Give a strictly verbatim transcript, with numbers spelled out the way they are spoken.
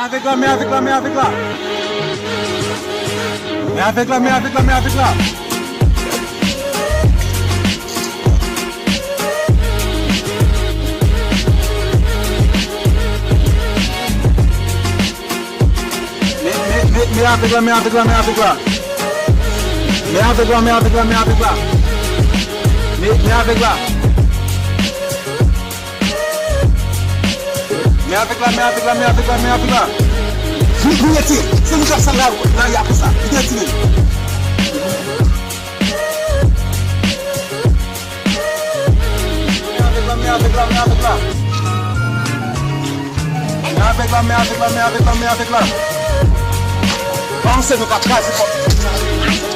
Avèk la, men avèk la, men avèk la. Men avèk la, men avèk la, men avèk la. Men, men, men, men avèk la, men avèk la, men avèk la. Men avèk la, men avèk la, men avèk la. Men, men avèk la. Men avèk la, men avèk la, men avèk la, men avèk la. Li, li retire. Se nou k ap sal la, lari a konsa. Li retire. Men avèk la, men avèk la, men avèk la. Men avèk la, men avèk la, men avèk la, men avèk la. Panse nou ka kraze kò.